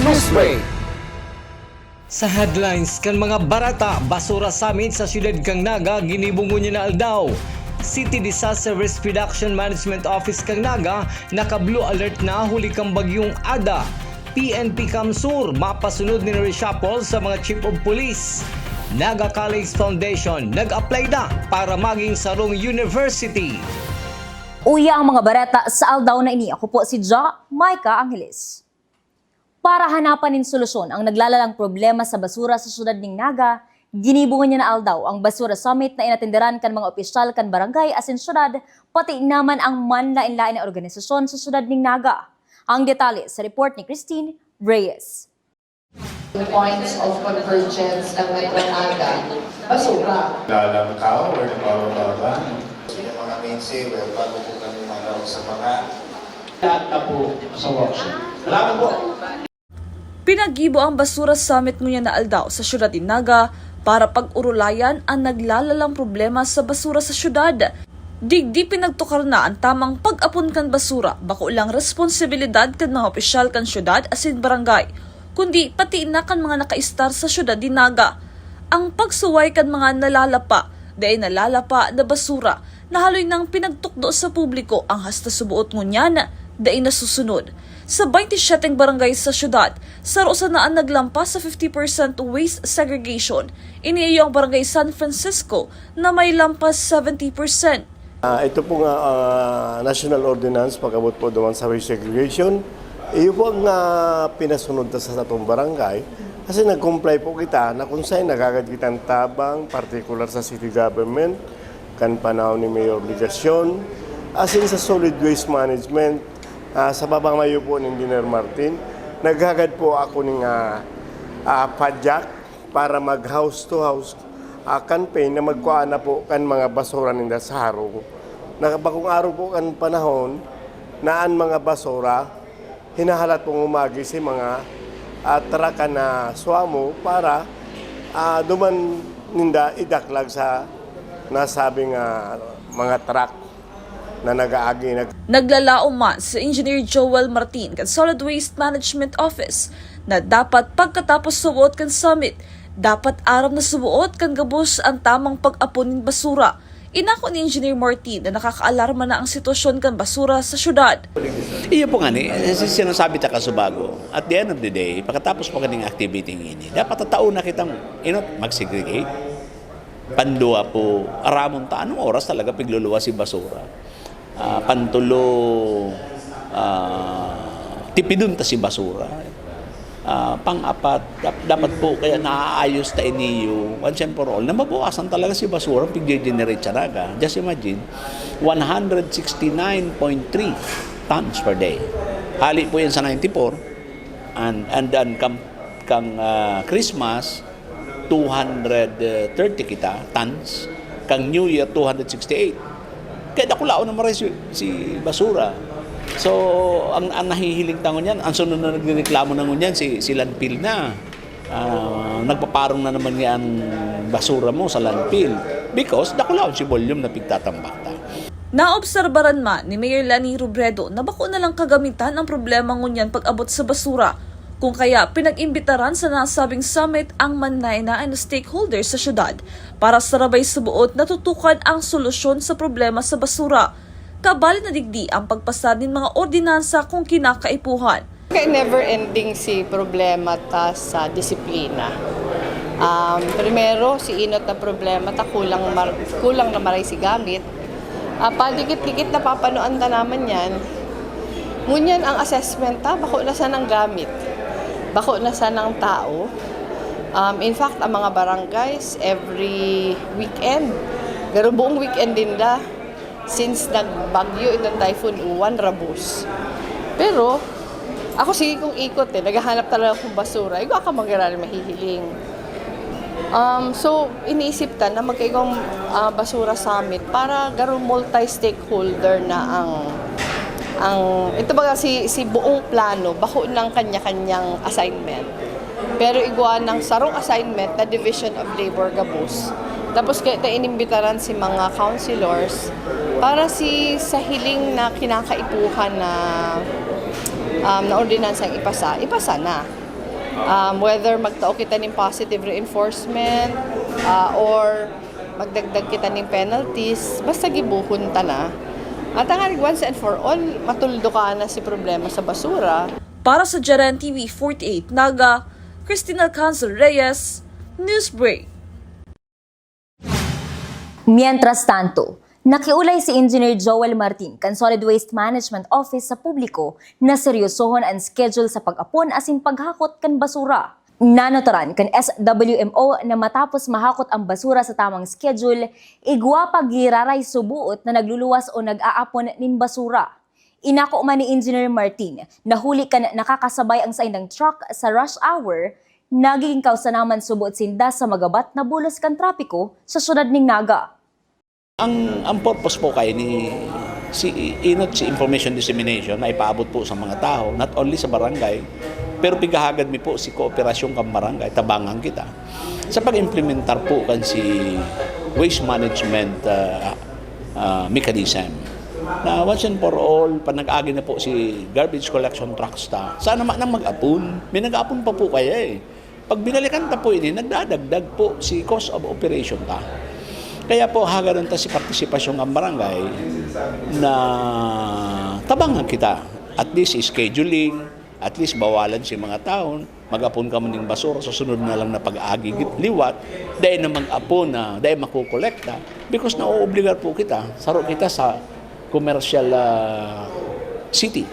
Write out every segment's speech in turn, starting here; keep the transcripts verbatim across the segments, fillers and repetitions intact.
Newsbreak. Sa headlines kan mga bareta, basura summit sa siyudad kan Naga ginibo ngunyan na aldaw. City Disaster Risk Reduction Management Office kan Naga naka-blue alert na huli kan bagyong Ada. P N P CamSur mapasunod nin reshuffle sa mga chief of police. Naga College Foundation nag-apply na para maging sarong university. Uya ang mga bareta sa aldaw na ini. Ako po si Ja Micah Angeles. Para hanapan nin solusyon ang naglalalang problema sa basura sa siyudad nin Naga, ginibo ngunyan na aldaw ang Basura Summit na inatenderan kan mga opisyal kan barangay asin siyudad, pati naman ang manlaen-laen na organisasyon sa siyudad nin Naga. Ang detalye sa report ni Christine Reyes. Points of convergence ng Metro Naga, basura. Lalang tao or nabababa? Yung mga mainstay, well, bago po kami manaw sa mga Lahat na po sa workshop. Salamat po. Pinaggibo ang Basura Summit ngunyan na aldaw sa siyudad nin Naga para pag-orolayan ang naglalalang problema sa basura sa siyudad. Digdi pinagtukar na ang tamang pag-apon kan basura, bako lang responsibilidad kan mga opisyal kan siyudad asin barangay, kundi pati na kan mga nakaistar sa siyudad nin Naga. Ang pagsuway kan mga nalalapa, dai nalalapa na basura, nahaloy nang pinagtukdo sa publiko ang hasta suboot ngunyan dai nasusunod. Sa baynte siyete barangay sa siyudad, saro sana an naglampas sa fifty percent waste segregation. Ini iyo ang Barangay San Francisco na may lampas seventy percent. Ah, ito po nga, ah, national ordinance pag-abot po duman sa waste segregation. Iyo po ang, ah, pinasunod ta sa satong barangay. Kasi nag-comply po kita na kung saan nagagad kitang tabang, particular sa city government, kan panahon ni Mayor Legacion, asin sa solid waste management, ah, sa pamamayo po ni Engineer Martin, naghagad po ako ning, ah, ah, padyak para mag house to house, ah, campaign na magkuha na po kan mga basura ninda sa harong. Nakabakong araw po kan panahon na an mga basura hinahalat pong umagi si mga, ah, traka na swamo para, ah, duman ninda idaklag sa nasabing, ah, mga truck na nag-aagi. Nag- Naglalaom man si Engineer Joel Martin kan Solid Waste Management Office na dapat pagkatapos suboot kan summit, dapat aram na suboot kan gabos an tamang pag-apon nin basura. Inako ni Engineer Martin na nakakaalarma na ang sitwasyon kan basura sa syudad. Iyo po ngani, eh, si-, sinasabi ta kasubago, at the end of the day, pagkatapos po kaning activity ini, dapat tatao na kitang, you know, mag-segregate. Pandua po, aramon ta anong oras talaga pigluluwas si basura. Ah, pantulo, ah, tipidon ta si basura. Ah, pang-apat, dap-, dapat po kaya naaayos ta iniyo, once and for all, na mabawasan talaga si basura ang pigge-generate sa Naga. Just imagine, one hundred sixty-nine point three tons per day. Hali po yan sa ninety-four, and, and then kang, kang, ah, Christmas, two hundred thirty kita, tons. Kang New Year, two hundred sixty-eight. Kaya dakulaon na maray si, si basura. So, ang, ang nahihiling ta ngunyan, ang sunod na nagrereklamo na ngunyan, si, si landfill na. Ah, nagpaparong na naman nga ang basura mo sa landfill. Because dakulaon si volume na pigtatambak ta. Naobserbaran man ni Mayor Leni Robredo na bako na lang kagamitan ang problema ngunyan pag-abot sa basura. Kung kaya, pinag-imbitaran sa nasabing summit ang manlaen-laen na stakeholders sa syudad para sarabay suboot na tutukan ang solusyon sa problema sa basura. Kabali na digdi ang pagpasa nin mga ordinansa kung kinakaipuhan. Kaya never ending si problema ta sa disiplina. Um, primero, si inot na problema ta, kulang mar-, kulang na maray si gamit. Ah, padikit-dikit napapanoan ta naman yan. Ngunyan ang assessment ta, bako na sanang gamit. Bako na sanang tao. Um, in fact, ang mga barangays, every weekend, pero buong weekend din da, since nagbagyo itong Typhoon Uwan, rabos. Pero, ako sige kong ikot eh, naghahanap talaga akong basura. Igwa ka magararin mahihiling. Um, so, iniisip ta na magkaigwang, ah, basura summit para garo multi-stakeholder na ang, ang, ito baga si, si buong plano, bako ng kanya-kanyang assignment. Pero igwa ng sarong assignment na division of labor gabos. Tapos kaya ta inimbitaran si mga councilors para si sa hiling na kinakaipuhan na, um, na ordinansang ipasa, ipasa na. Um, whether magtao kita nin positive reinforcement, ah, or magdagdag kita nin penalties, basta gibohon ta na. At ang once and for all, matuldukan na si problema sa basura. Para sa Jaran T V forty-eight Naga, Christine Alcanzar Reyes, Newsbreak. Mientras tanto, nakiolay si Engineer Joel Martin kan Solid Waste Management Office sa publiko na seryosohon an schedule sa pag-apon asin paghakot kan basura. Nanotoran kan S W M O na matapos mahakot ang basura sa tamang schedule, igwa pa giraray suboot na nagluluwas o nag-aapon nin basura. Inako man ni Engineer Martin na huli kan nakakasabay ang saindang truck sa rush hour, nagiging kausa naman suboot sinda sa magabat na bulos kan trapiko sa siyudad nin Naga. Ang, ang purpose po kay ni si inot si information dissemination na ipaabot po sa mga tao, not only sa barangay, pero pighahagad mi po si kooperasyon kan barangay, tabangan kita sa pag-implementar po kan si waste management, ah, ah, mechanism. Na once and for all, pag nag-agi na po si garbage collection trucks ta, sana man nang mag-apon. May nag-apon pa po kaya eh. Pag binalikan ta po ini, nagdadagdag po si cost of operation ta. Kaya po, hagadan ta si partisipasyon ng barangay na tabangan kita. At least scheduling, at least bawalan si mga taon, mag-apon ka man ning basura, sa sunod na lang na pag-agi liwat, dahil na mag-apon na, dahil makukolekta, because naoobligar po kita, saro kita sa commercial, ah, city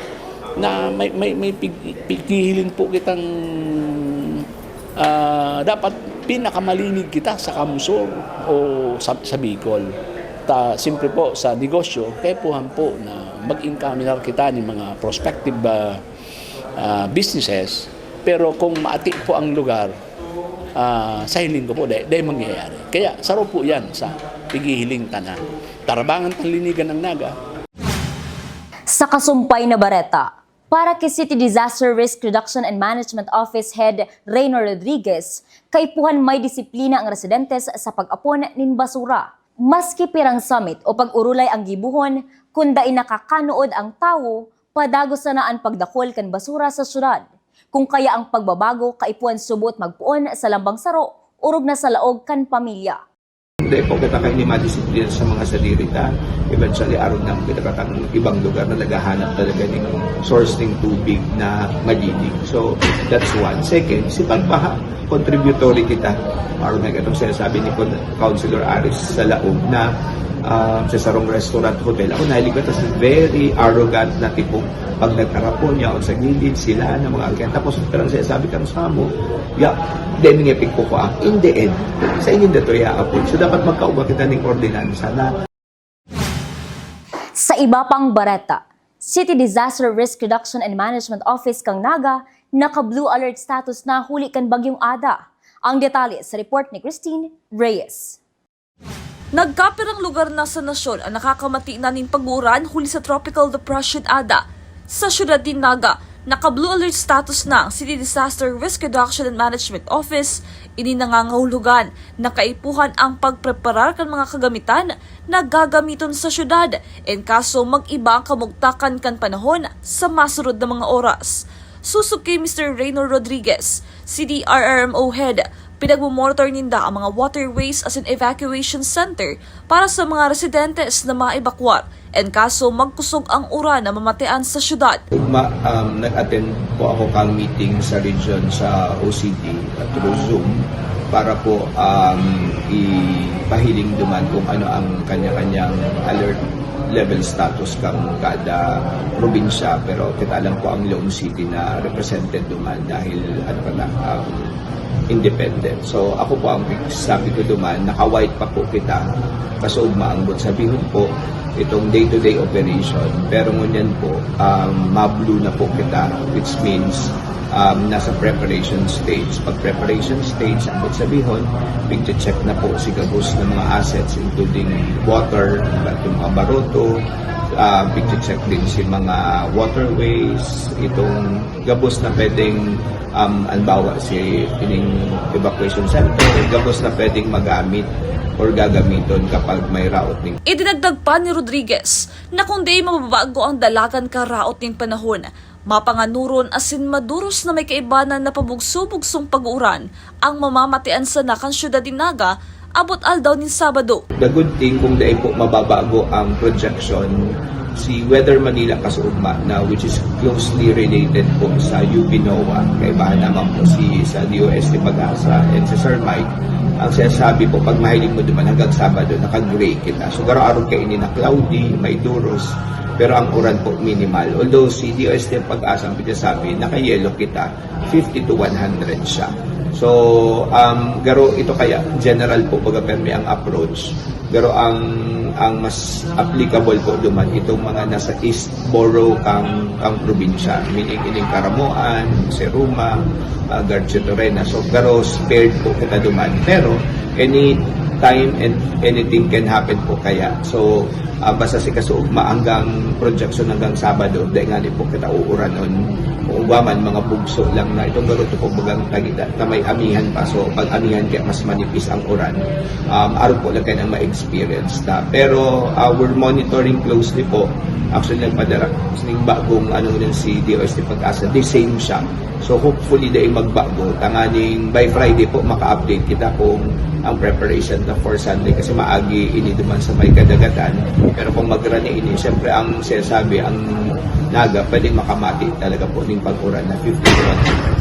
na may, may, may pig-, pighihiling po kitang, ah, dapat pinakamalinig kita sa Kamsur o sa, sa Bicol. Ta, siyempre po, sa negosyo, kaipuhan po na mag-encaminar kita ng mga prospective, ah, ah, businesses. Pero kung maati po ang lugar, ah, sa hiling ko po, dai, dai mangyayari. Kaya saro po yan sa pighihiling ta na tarabangan panlinigan ng Naga. Sa kasumpay na bareta, para ki City Disaster Risk Reduction and Management Office Head Reyno Rodriguez, kaipuhan may disiplina ang residentes sa pag-apon nin basura. Maski pirang samit o pag-urulay ang gibohon, kun dai nakakanood ang tawo, padagos sana an pagdakol kan basura sa syudad. Kung kaya ang pagbabago, kaipuhan suboot magpoon sa lambang saro, orog na sa laog kan pamilya. Dai po kita kaini madisiplina sa mga sadiri ta. Eventually, arog na kita katang ibang lugar na naghahanap talaga ning source ning tubig na madilig. So, that's one. Second, si pagbaha, contributory kita. Arog na itong sinasabi ni Con-, Councilor Aris sa laog na, ah, sa sarong restaurant, hotel. Ako, nahilig ko sa very arrogant na tipong pag nagtarapon niya o sa gilid, sila na mga arrogant. Tapos, parang sinasabi kang sa mo, ya, dai mi nga pigkukua. In the end, sa inyo dato yaapon. So, dapat magkauga kita ning ordinansa na. Sa iba pang bareta, City Disaster Risk Reduction and Management Office kan Naga naka-blue alert status na huli kan Bagyong Ada. Ang detalye sa report ni Christine Reyes. Nagkapirang lugar na sa nasyon ang nakakamati na nin pag-uuran huli sa Tropical Depression Ada. Sa siyudad nin Naga, naka-blue alert status na ang City Disaster Risk Reduction and Management Office. Ini nangangahulugan na kaipuhan ang pagpreparar kan mga kagamitan na gagamiton sa siyudad, in kaso mag-iba ang kamugtakan kan panahon sa masunod na mga oras. Sosog ki Mister Reyno Rodriguez, C D R R M O Head, pinagmomonitor ninda ang mga waterways asin evacuation center para sa mga residentes na maebakwar, in kaso magkusog ang uran na mamatean sa siyudad. Ugma, um, nag-attend po ako kang meeting sa region sa O C D through Zoom para po, um, ipahiling duman kung ano ang kanya-kanyang alert level status kang kada probinsya. Pero kita lang po ang Leon City na represented duman dahil ano pa na, um, independent. So, ako po ang sabi ko duman, naka-white pa po kita. Kaso maangbot sabihon po, itong day-to-day operation. Pero ngunyan po, um, ma-blue na po kita, which means, um, nasa preparation stage. Pag preparation stage, ang sabihon, pigche-check na po si gabos na mga assets, including water, itong mga baroto, ah, pigche-check din si mga waterways, itong gabos na pwedeng, um, halimbawa, si ining evacuation center, gabos na pwedeng magamit or gagamiton kapag may raot ning. Idinagdag pa ni Rodriguez na kung di mababago ang dalagan karaot ning panahon, Mapanganuron asin maduros na may kaibanan na pabugso-bugsong pag-uuran ang mamamatean sana kan syudad nin Naga abot aldaw nin Sabado. The good thing kung dai po mababago ang projection, si Weather Manila kasuugma na, which is closely related po sa U P NOAA, kaibahan naman po si sa D O S T PAGASA and si Sir Mike, ang sinasabi po, pag mahiling mo duman hanggang Sabado, naka-gray kita. So, garo arog kaini na cloudy, may duros, pero ang uran po minimal. Although si D O S T PAGASA ang pinasabi, naka-yellow kita, fifty to one hundred siya. So, um, garo ito kaya, general po, baga permi ang approach. Garo ang, ang mas applicable po duman, itong mga nasa east borough kang, kang probinsya, meaning ining Caramoan, Seruma, uh, Garchia Torena. So, garo spared po kita duman. Pero, any time and anything can happen po kaya. So, ah, basta si kasuugma hanggang projection hanggang Sabado, dai ngani po kita uuranon. Kung ugwa man, mga bugso lang na itong garoto po bagang tagita, ta may amihan pa. So, pag amihan kaya mas manipis ang uran, um, arog po lang kayo ang ma-experience ta. Pero, ah, we're monitoring closely po. Actually, nagpadara ning bagong ano nun si D O S T PAGASA, the same siya. So, hopefully, dai magbago. Tanganing by Friday po, maka-update kita kung ang preparation na for Sunday kasi maagi ini duman sa may kadagatan. Pero kung magrani ini, siyempre ang sinasabi, ang Naga, pwedeng makamati talaga po ning pag-uran na fifty to one hundred.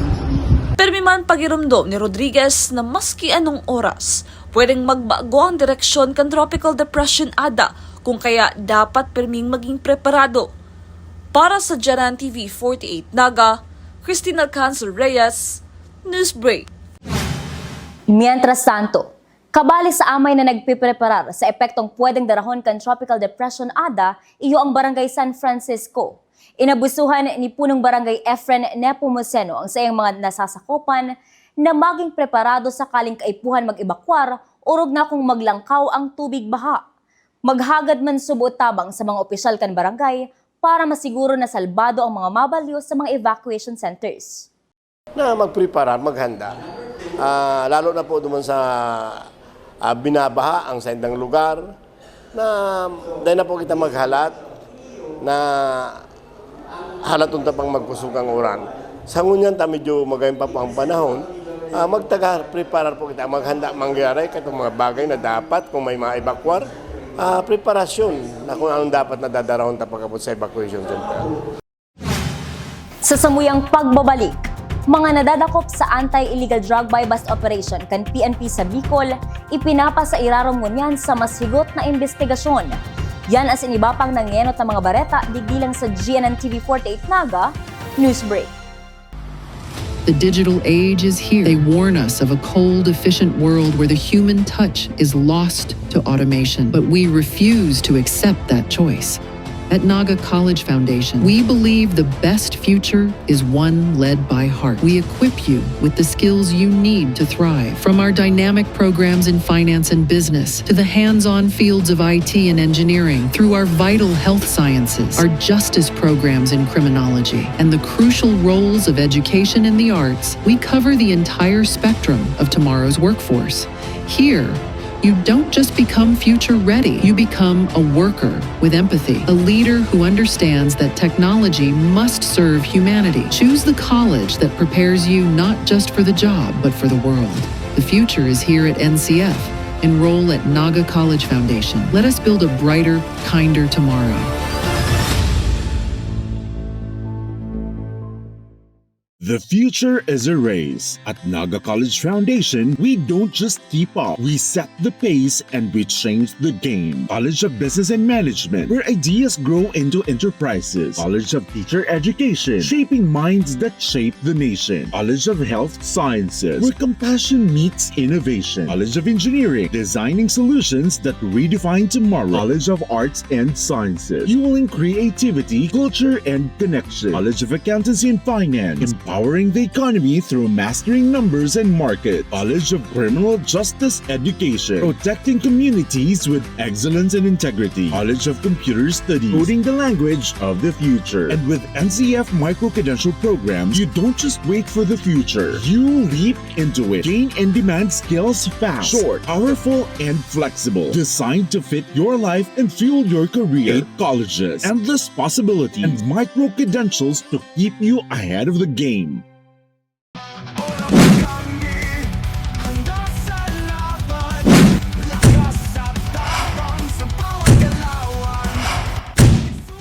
Permi man pagiromdom ni Rodriguez na maski anong oras, pwedeng magbago ang direksyon kan Tropical Depression ADA, kung kaya dapat perming maging preparado. Para sa Janan T V forty-eight Naga, Christine Alcanzar Reyes, Newsbreak. Mientras tanto, kabali sa amay na nagpipreparar sa epektong pwedeng darahon kan Tropical Depression ADA, iyo ang Barangay San Francisco. Inabusuhan ni Punong Barangay Efren Nepomuceno ang saiyang mga nasasakopan na maging preparado sakaling kaipuhan mag-ebakwar, orog na kung maglangkaw ang tubig baha. Maghagad man subo tabang sa mga opisyal kan barangay para masiguro na salbado ang mga mabalyo sa mga evacuation centers. Na magpreparar, maghanda. Ah, lalo na po duman sa, ah, binabaha ang saindang lugar, na dai na po kita maghalat na halaton ta pang magkusog ang uran. Sa ngunyan ta medyo magayon pa po ang panahon, ah, magtaga-preparar po kita, maghanda, mangyari katong mga bagay na dapat kung may mga evacuar, ah, preparasyon na kung anong dapat na dadarahon ta pag-abot sa evacuation center. Sa samuyang pagbabalik, mga nadadakop sa Anti-Illegal Drug Buy-Bust Operation kan P N P sa Bicol, ipinapasairarom ngunyan sa mas higot na imbestigasyon. Yan asin iba pang nangenot na mga bareta digdi lang sa G N N T V forty-eight Naga, Newsbreak. The digital age is here. They warn us of a cold, efficient world where the human touch is lost to automation, but we refuse to accept that choice. At Naga College Foundation, we believe the best future is one led by heart. We equip you with the skills you need to thrive, from our dynamic programs in finance and business to the hands-on fields of I T and engineering, through our vital health sciences, our justice programs in criminology, and the crucial roles of education and the arts. We cover the entire spectrum of tomorrow's workforce. Here, you don't just become future ready, you become a worker with empathy, a leader who understands that technology must serve humanity. Choose the college that prepares you not just for the job, but for the world. The future is here at N C F. Enroll at Naga College Foundation. Let us build a brighter, kinder tomorrow. The future is a race. At Naga College Foundation, we don't just keep up, we set the pace and we change the game. College of Business and Management, where ideas grow into enterprises. College of Teacher Education, shaping minds that shape the nation. College of Health Sciences, where compassion meets innovation. College of Engineering, designing solutions that redefine tomorrow. College of Arts and Sciences, fueling creativity, culture, and connection. College of Accountancy and Finance, Powering the economy through mastering numbers and market. College of Criminal Justice Education. Protecting communities with excellence and integrity. College of Computer Studies. Coding the language of the future. And with N C F micro-credential programs, you don't just wait for the future. You leap into it. Gain in-demand skills fast. Short, powerful, and flexible. Designed to fit your life and fuel your career. Eight colleges. Endless possibilities. And micro-credentials to keep you ahead of the game.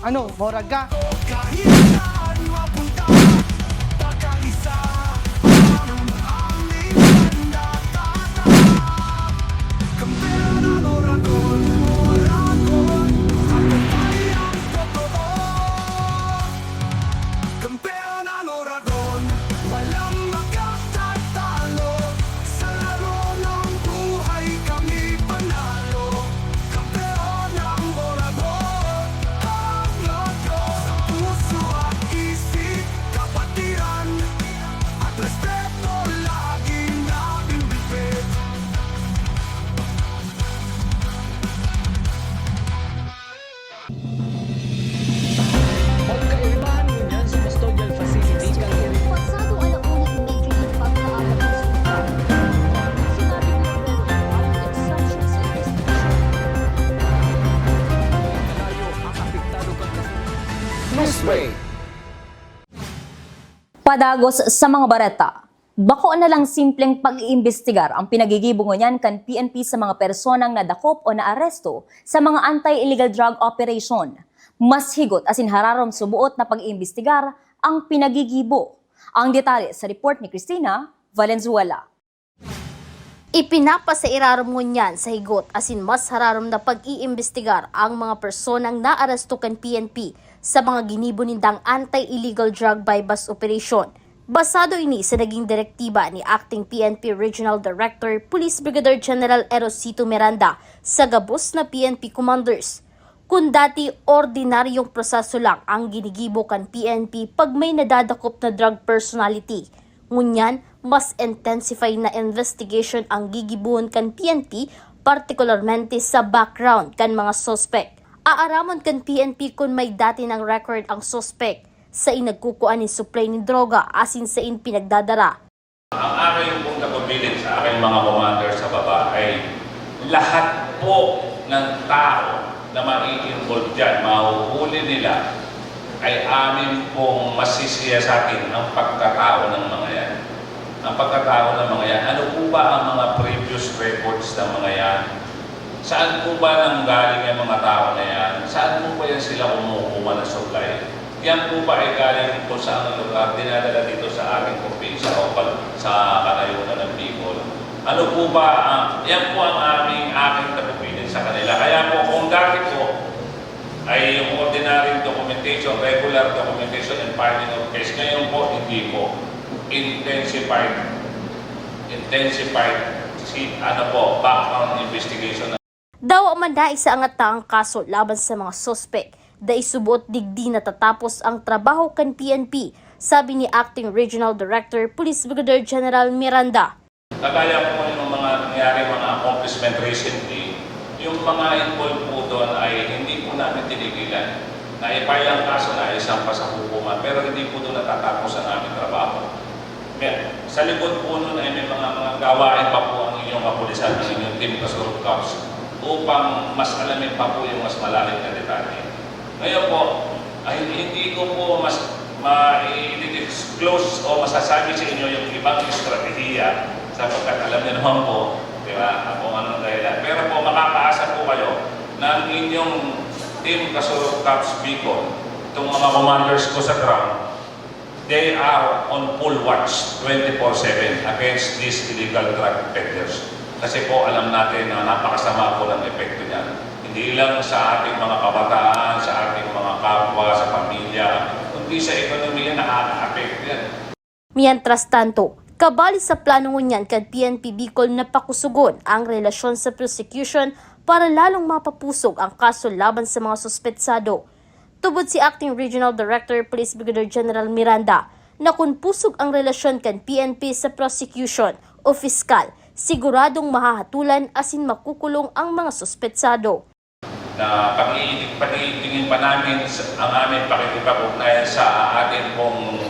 Ano, morag ka? Padagos sa mga bareta. Bako na lang simpleng pag-iimbestigar ang pinagigibo ngunyan kan P N P sa mga personang nadakop o naaresto sa mga anti-illegal drug operation. Mas higot asin hararom suboot na pag-iimbestigar ang pinagigibo. Ang detalye sa report ni Christina Valenzuela. Ipinapasairarom ngunyan sa higot asin mas hararom na pag-iimbestigar ang mga personang naaresto kan P N P sa mga ginibo nindang anti-illegal drug buy-bust operation. Basado ini sa naging direktiba ni Acting P N P Regional Director Police Brigadier General Erosito Miranda sa gabos na P N P commanders. Kun dati, ordinaryong proseso lang ang ginigibo kan P N P pag may nadadakop na drug personality. Ngunyan, mas intensified na investigation ang gigibohon kan P N P, partikularmente sa background kan mga suspek. Aaramon kan P N P kun may dati nang record ang suspek, sain nagkukua nin supply nin droga asin sain pinagdadara. Ang aking pong tagubilin sa aking mga commander sa baba ay lahat po ng tao na mai-involve dyan, mahuhuli nila, ay amin pong masisiyasatin ang pagkatao ng mga yan. Ang pagkatao ng mga yan. Ano po ba ang mga previous records ng mga yan? Saan po ba nanggaling ang mga tao na yan? Saan po ba yan sila kumukuha ng supply? Yan po ba ay galing kung saan lugar, dinadala dito sa ating probinsya o sa kanayunan ng Bicol? Ano po ba, uh, yan po ang aming aking tagubilin sa kanila. Kaya po kung dati po ay yung ordinary documentation, regular documentation and filing of case, ngayon po hindi po. Intensified, intensified si ano po, background investigation. Dawa man dai sa angat ta ang kaso laban sa mga suspek, dai suboot digdi natatapos ang trabaho kan P N P, sabi ni Acting Regional Director Police Brigadier General Miranda. Kagaya po ng mga nangyari, mga accomplishment recently, yung mga involved po doon ay hindi po namin tinigilan. Naipay ang kaso na isang pa sa hukuman, pero hindi po doon natatapos ang aming trabaho. Sa likod po nun ay may mga, mga gawain pa po ang inyong kapulisan, ang inyong team Kasurog Cops upang mas alamin pa po yung mas malalim na detalye. Ngayon po, ay hindi ko po mas ma-disclose o masasabi sa inyo yung ibang estratehiya sapagkat alam niyo naman po, di ba, kung anong dahilan. Pero po, makakaasa po kayo na ang inyong team Kasurog Cops Bicol, itong mga commanders ko sa ground, They are on full watch twenty-four seven against these illegal drug peddlers. Kasi po alam natin na napakasama po ng epekto niyan. Hindi lang sa ating mga kabataan, sa ating mga kapwa, sa pamilya, kundi sa ekonomiya nakaka-apekto yan. Mientras tanto, kabali sa plano ngunyan kan P N P Bicol na pakusugon ang relasyon sa prosecution para lalong mapapusog ang kaso laban sa mga suspetsado. Tubod si Acting Regional Director Police Brigadier General Miranda, na kun pusog ang relasyon kan P N P sa prosecution o fiskal, siguradong mahahatulan asin makukulong ang mga suspetsado. Na pag-iinig-, pag-iigtingin pa namin sa, ang aming pakikipag-ugnayan sa atin pong,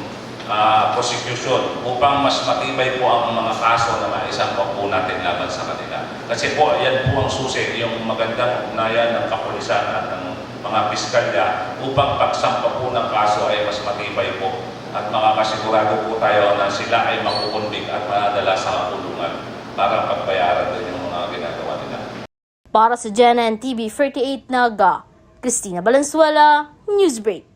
ah, prosecution upang mas matibay po ang mga kaso na maisampa po natin laban sa kanila. Kasi po, yan po ang susi, yung magandang ugnayan ng kapulisan at ng mga piskalya upang pagsampa po ng kaso ay mas matibay po at makakasigurado po tayo na sila ay makukonvict at madadala sa kulungan para pagbayaran din yung mga ginagawa nila. Para sa G N N T V forty-eight Naga, Christina Valenzuela, Newsbreak.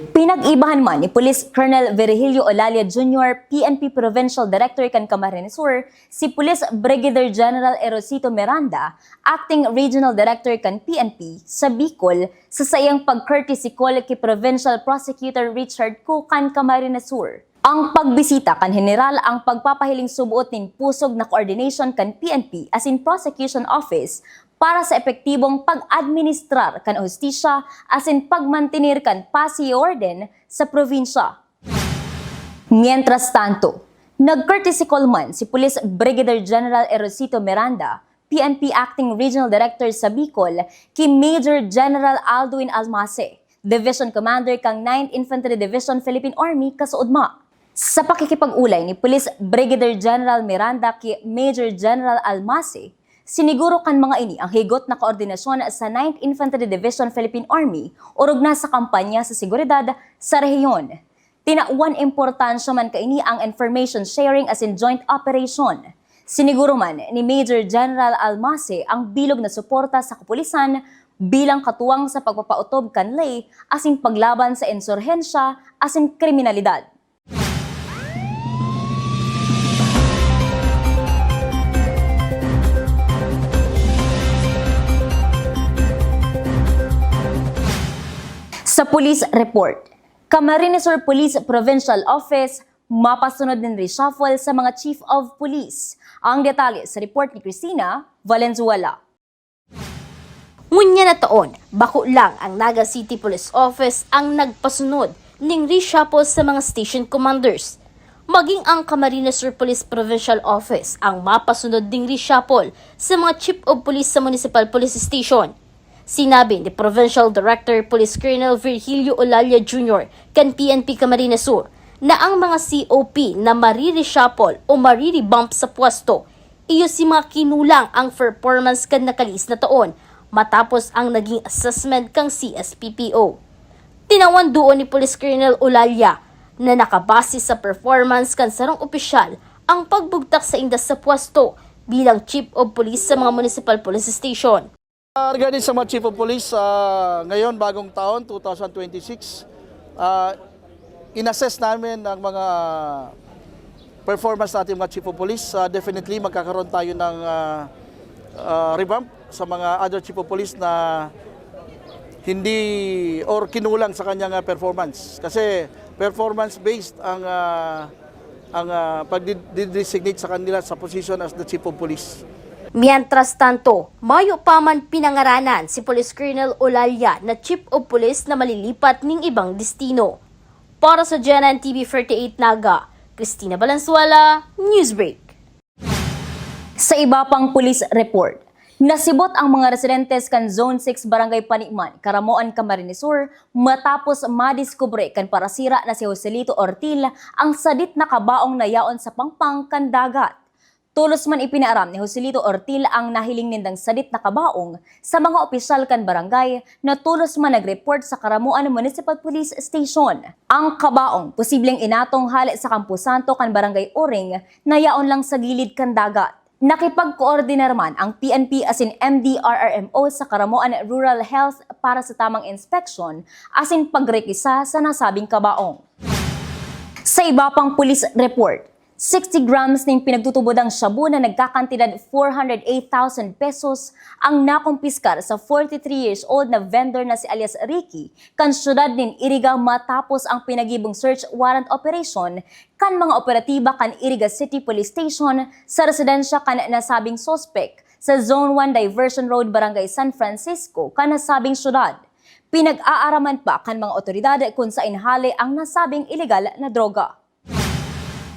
Pinag-ibahan man ni Police Colonel Virgilio Olalia Junior, P N P Provincial Director kan Camarines Sur, si Police Brigadier General Erosito Miranda, Acting Regional Director kan P N P sa Bicol, sa saiyang pag-courtesy call ki Provincial Prosecutor Richard Koo kan Camarines Sur. Ang pagbisita kan Heneral ang pagpapahiling suboot nin pusog na coordination kan P N P asin Prosecution Office para sa epektibong pag-administrar kan hustisya asin pagmantener kan paz y orden sa probinsya. Mientras tanto, nag-courtesy call man si Police Brigadier General Erosito Miranda, P N P Acting Regional Director sa Bicol, ki Major General Aldwin Almase, Division Commander kan Ninth Infantry Division Philippine Army, kasuodma. Sa pakikipag-ulay ni Police Brigadier General Miranda ki Major General Almase, siniguro kan mga ini ang higot na koordinasyon sa Ninth Infantry Division Philippine Army orog na sa kampanya sa seguridad sa rehiyon. Tinawan importansya man kaini ang information sharing asin joint operation. Siniguro man ni Major General Almase ang bilog na suporta sa kapulisan bilang katuwang sa pagpapaotob kan ley asin paglaban sa insurhensya asin kriminalidad. Sa police report, Camarines Sur Police Provincial Office mapasunod nin reshuffle sa mga Chief of Police. Ang detalye sa report ni Christina Valenzuela. Ngunyan na taon, bako lang ang Naga City Police Office ang nagpasunod ning reshuffle sa mga station commanders. Maging ang Camarines Sur Police Provincial Office ang mapasunod ning reshuffle sa mga Chief of Police sa Municipal Police Station. Sinabi ni Provincial Director Police Colonel Virgilio Olalia Junior kan P N P Camarines Sur na ang mga C O P na marireshuffle o mariribump sa pwesto iyo si mga kinulang ang performance kan nakalihis na taon matapos ang naging assessment kan C S P P O. Tinawan duon ni Police Colonel Olalia na nakabase sa performance kan sarong opisyal ang pagbugtak sainda sa pwesto bilang Chief of Police sa mga Municipal Police Station. Ah, regarding sa mga Chief of Police, ah, ngayon, bagong taon, two thousand twenty-six, ah, in-assess namin ang mga performance natin mga Chief of Police. Ah, definitely, magkakaroon tayo ng ah, ah, revamp sa mga other Chief of Police na hindi or kinulang sa kanyang ah, performance. Kasi performance-based ang ah, ang ah, pagdi-designate sa kanila sa position as the Chief of Police. Mientras tanto, mayo pa man pinangaranan si Police Colonel Olalia na Chief of Police na malilipat ning ibang destino. Para sa G N N T V forty-eight Naga, Christina Valenzuela, Newsbreak. Sa iba pang police report, nasibot ang mga residentes kan Zone six Barangay Paniman, Caramoan, Camarines Sur, matapos madiskubre kan parasira na si Joselito Ortil ang sadit na kabaong na yaon sa pangpang kan dagat. Tolos man ipinaaram ni Joselito Ortil ang nahiling nindang sadit na kabaong sa mga opisyal kan barangay na tolos man nag-report sa Caramoan Municipal Police Station. Ang kabaong posibleng inatong hale sa kamposanto kan Barangay Uring na yaon lang sa gilid kan dagat. Nakipagkoordinar man ang P N P asin M D R R M O sa Caramoan Rural Health para sa tamang inspeksyon asin pagrekisa sa nasabing kabaong. Sa iba pang police report, sixty grams nin pinagtutubodang shabu na nagkakantidad four hundred eight thousand pesos ang nakumpiskar sa forty-three years old na vendor na si alias Ricky kan siyudad nin Iriga matapos ang pinagibong search warrant operation kan mga operatiba kan Iriga City Police Station sa residensya kan nasabing suspek sa Zone one Diversion Road, Barangay San Francisco, kan nasabing syudad. Pinag-aaraman pa kan mga otoridad kun saen hale ang nasabing ilegal na droga.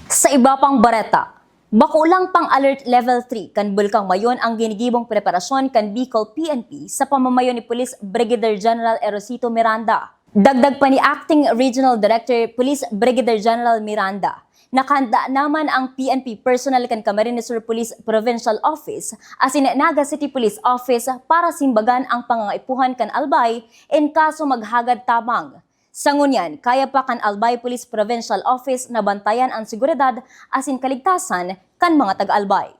Sa iba pang bareta, bako lang pang Alert Level three kan Bulkang Mayon ang ginigibong preparasyon kan Bicol P N P sa pamamayo ni Police Brigadier General Erosito Miranda. Dagdag pa ni Acting Regional Director Police Brigadier General Miranda, nakahanda naman ang P N P personnel kan Camarines Sur Police Provincial Office asin Naga City Police Office para simbagan ang pangangaipuhan kan Albay in kaso maghagad tabang. Sa ngunyan, kaya pa kan Albay Police Provincial Office na bantayan ang seguridad asin kaligtasan kan mga taga-Albay.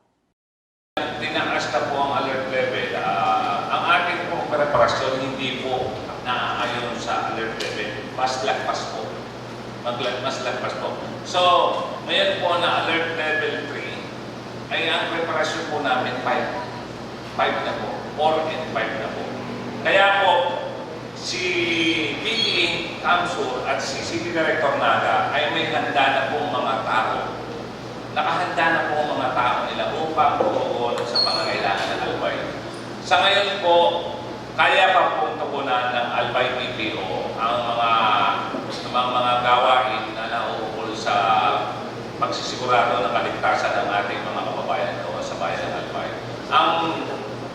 Tinaas na po ang alert level. Ah, ang ating pong preparasyon hindi po naaayon sa alert level. Mas lagpas po. Magla- mas lagpas po. So, ngayon po na alert level three, ay ang preparasyon po namin five. Five na po. Four and five na po. Kaya po, si P D Camsur at si City Director Naga ay may handa na pong mga tao. Nakahanda na po ang mga tao nila upang tumugon sa pangangailangan ng Albay. Sa ngayon po, kaya pa pong tugunan ng Albay P P O ang mga, ang mga gawain na nauukol sa pagsisigurado ng kaligtasan ng ating mga kababayan doon sa bayan ng Albay. Ang,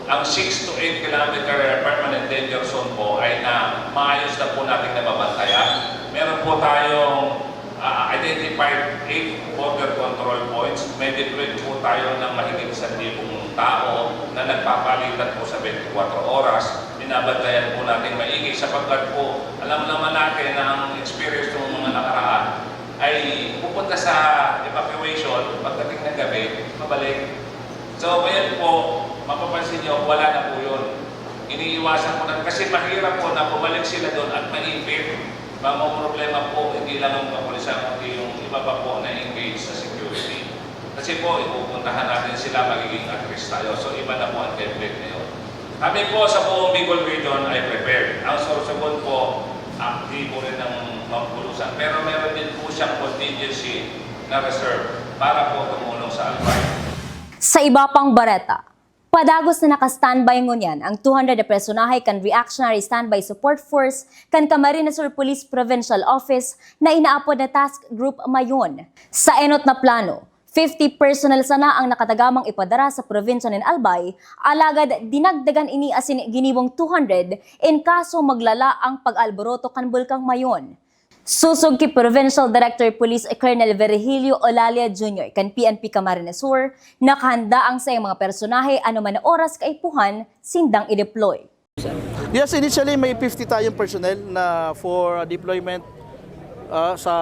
ang six to eight kilometer permanent danger zone po ay na maayos na po nating nababantayan. Meron po tayong ah, identified eight border control points. May deployed po tayo ng mahigit isang libong tao na nagpapalitan po sa twenty-four oras. Binabantayan po natin maigi sapagkat po alam naman natin na ang experience ng mga nakaraan ay pupunta sa evacuation, pagdating ng gabi, mabalik. So ngayon po, mapapansin nyo, wala na po yun. Iniiwasan ko na kasi mahirap po na bumalik sila doon at maipit. Mamomroblema po, hindi lang ang kapulisan, kundi yung iba pa po na engage sa security. Kasi po, ipupuntahan natin sila, magiging at risk tayo. So, iba na po ang template ngayon. Kami po sa buong Bicol Region ay prepared. Ang Sorsogon po, aktibo rin ng mampulusan. Pero meron din po siyang contingency na reserve para po tumulong sa Albay. Sa iba pang bareta, padagos na naka-standby ngunyan ang two hundred na personahe kan Reactionary Standby Support Force kan Camarines Sur Police Provincial Office na inaapod na Task Group Mayon. Sa enot na plano, fifty personnel sana ang nakatagamang ipadara sa probinsya nin Albay, alagad dinagdagan ini asin ginibong two hundred in kaso maglala ang pag-alboroto kan Bulkang Mayon. Sosog ki Provincial Director Police Colonel Virgilio Olalia Junior kan P N P Camarines Sur, nakahanda ang saiyang mga personahe anoman na oras kaipuhan sindang i-deploy. Yes, initially may fifty tayong personnel na for deployment ah, sa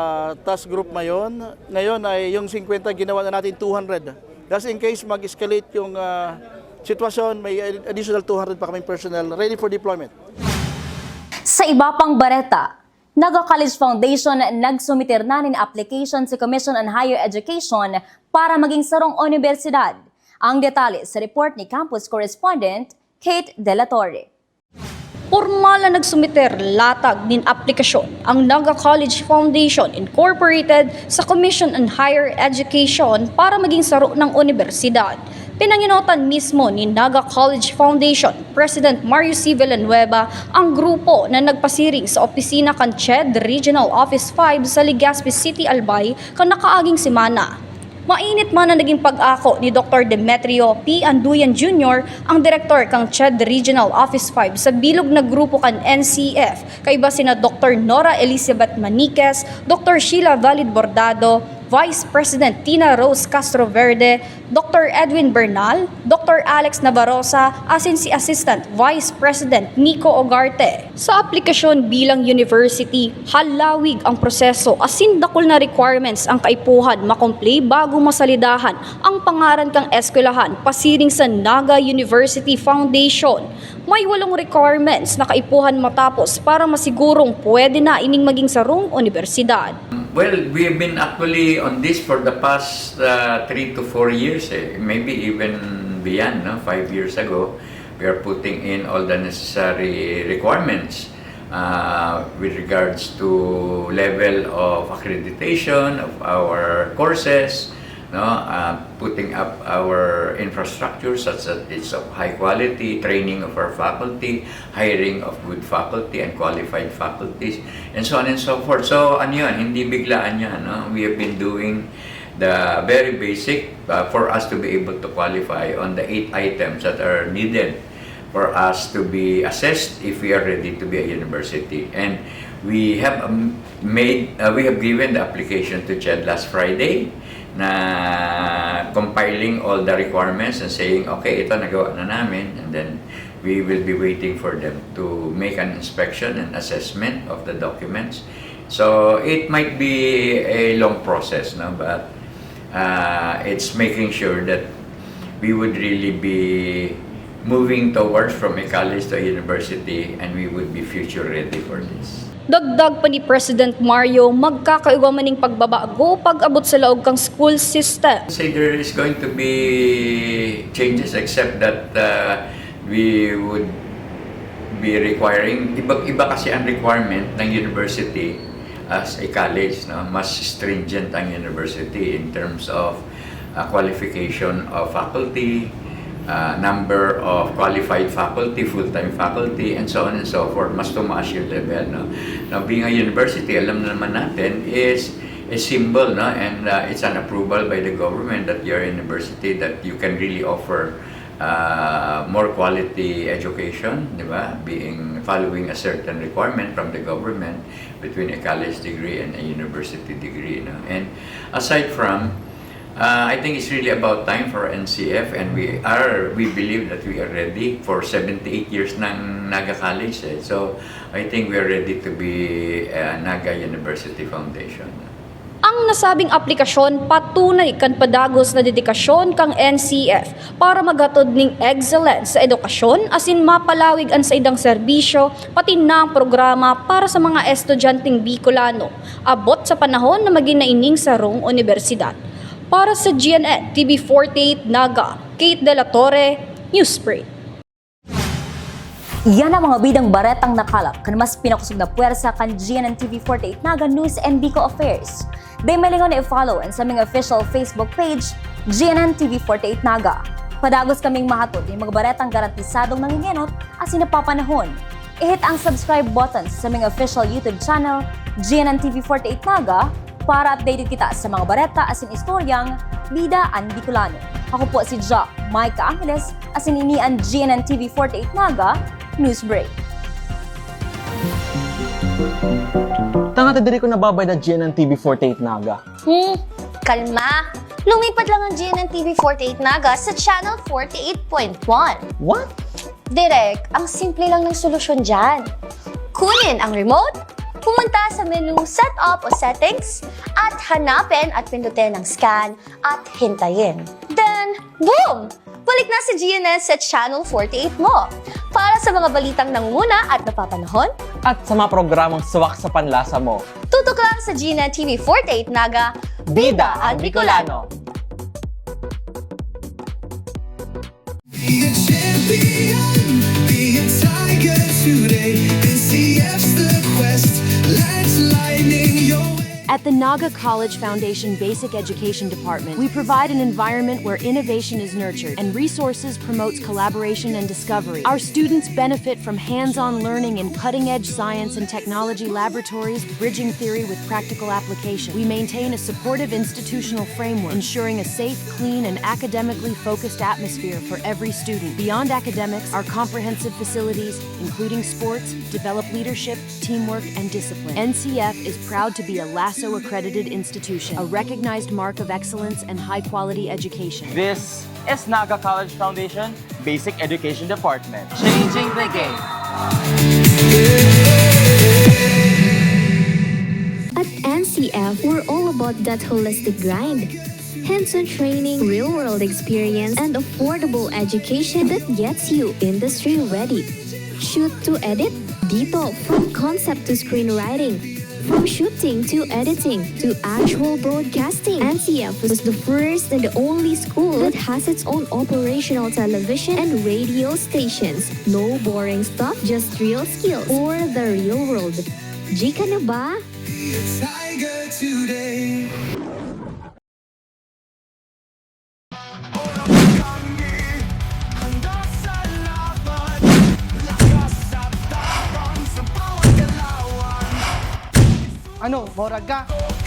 task group ngayon. Ngayon ay yung fifty ginawa na natin two hundred. Just in case mag-escalate yung ah, sitwasyon, may additional two hundred pa kaming personnel ready for deployment. Sa iba pang bareta, Naga College Foundation nagsumiter na nin application sa Commission on Higher Education para maging sarong unibersidad. Ang detalye sa report ni campus correspondent Kate De La Torre. Pormal na nagsumiter latag nin aplikasyon ang Naga College Foundation Incorporated sa Commission on Higher Education para maging saro ng unibersidad. Pinanginotan mismo ni Naga College Foundation President Mario C. Villanueva ang grupo na nagpasiring sa opisina kan CHED Regional Office five sa Legazpi City, Albay, kan nakaaging semana. Mainit man ang naging pag-ako ni Doktor Demetrio P. Anduyan Junior, ang direktor kan CHED Regional Office five sa bilog na grupo kan N C F, kaiba sina Doktor Nora Elizabeth Maniquez, Doktor Sheila Valid Bordado, Vice President Tina Rose Castroverde, Doktor Edwin Bernal, Doktor Alex Navarroza, asin si Assistant Vice President Nico Ogarte. Sa aplikasyon bilang university, halawig ang proseso asin dakul na requirements ang kaipuhan makomple bago masalidahan ang pangaran kan eskwelahan pasiring sa Naga University Foundation. May walong requirements na kaipuhan matapos para masigurong pwede na ining maging sarong unibersidad. Well, we have been actually on this for the past uh, three to four years, eh. Maybe even beyond, no? Five years ago, we are putting in all the necessary requirements uh, with regards to level of accreditation of our courses, no? Uh, putting up our infrastructure such that it's of high quality, training of our faculty, hiring of good faculty and qualified faculties, and so on and so forth. So, ano yun, hindi biglaan yan, no? We have been doing the very basic, uh, for us to be able to qualify on the eight items that are needed for us to be assessed if we are ready to be a university. And we have, um, made, uh, we have given the application to CHED last Friday na compiling all the requirements and saying, "Okay, ito nagawa na namin," and then we will be waiting for them to make an inspection and assessment of the documents. So, it might be a long process, no? But, uh, it's making sure that we would really be moving towards from a college to a university, and we would be future ready for this. Dagdag pa ni President Mario, magkakaigwa man ning pagbabago pag-abot sa laog kan school system. Say there is going to be changes, except that, uh, we would be requiring, iba, iba kasi ang requirement ng university as a college, no? Mas stringent ang university in terms of, uh, qualification of faculty, uh, number of qualified faculty, full-time faculty, and so on and so forth. Mas tumaas yung level, no? Now, being a university, alam naman natin, is a symbol, no? And, uh, it's an approval by the government that you're a university, that you can really offer, uh, more quality education, di ba? Being, following a certain requirement from the government between a college degree and a university degree, no? And aside from, uh, I think it's really about time for N C F, and we are, we believe that we are ready for seventy-eight years ng Naga College, eh. So, I think we are ready to be a Naga University Foundation. Ang nasabing aplikasyon patunay kan padagos na dedikasyon kan N C F para maghatod nin excellence sa edukasyon asin mapalawig an saindang serbisyo, pati na ang programa para sa mga estudyanteng Bicolano, abot sa panahon na magin na ining sarong unibersidad. Para sa G N N T V forty-eight Naga, Kate De La Torre, Newsbreak. Iyan ang mga bidang baretang nakalap kan mas pinakosog na pwersa kan G N N T V forty-eight Naga News and Bicol Affairs. Dai malingaw na i-follow an saming official Facebook page, G N N T V forty-eight Naga. Padagos kaming mahatod nin mga baretang garantisadong nangingenot asin napapanahon. I-hit ang subscribe button sa saming official YouTube channel, G N N T V forty-eight Naga, para updated kita sa mga bareta asin istoryang bida an Bicolano. Ako po si Jack Micah Angeles, asin ini an G N N T V forty-eight Naga News Break. Tanga ta diri ko nababayad na G N N T V forty-eight Naga. Hmm, kalma. Lumipat lang ang G N N T V forty-eight Naga sa Channel forty-eight point one. What? Direk, ang simple lang ng solusyon dyan. Kunin ang remote, pumunta sa menu Setup o Settings, at hanapin at pindutin ang Scan at hintayin. Then, boom! Balik na si G N N sa Channel forty-eight mo. Para sa mga balitang nangunguna at napapanahon, at sa mga programang swak sa panlasa mo, tutok lang sa G N N T V forty-eight Naga, Bida ang Bicolano. Be a champion, be a tiger today. N C F's the quest, let's lightning your way. At the Naga College Foundation Basic Education Department, we provide an environment where innovation is nurtured and resources promotes collaboration and discovery. Our students benefit from hands-on learning in cutting-edge science and technology laboratories, bridging theory with practical application. We maintain a supportive institutional framework, ensuring a safe, clean, and academically focused atmosphere for every student. Beyond academics, our comprehensive facilities, including sports, develop leadership, teamwork, and discipline. N C F is proud to be a LASO accredited institution, a recognized mark of excellence and high-quality education. This is Naga College Foundation Basic Education Department. Changing the game. At N C F, we're all about that holistic grind. Hands-on training, real-world experience, and affordable education that gets you industry-ready. Shoot to edit? Dito, from concept to screenwriting, from shooting to editing to actual broadcasting, N C F was the first and only school that has its own operational television and radio stations. No boring stuff, just real skills for the real world. G ka na ba? Be a tiger today. Moraga.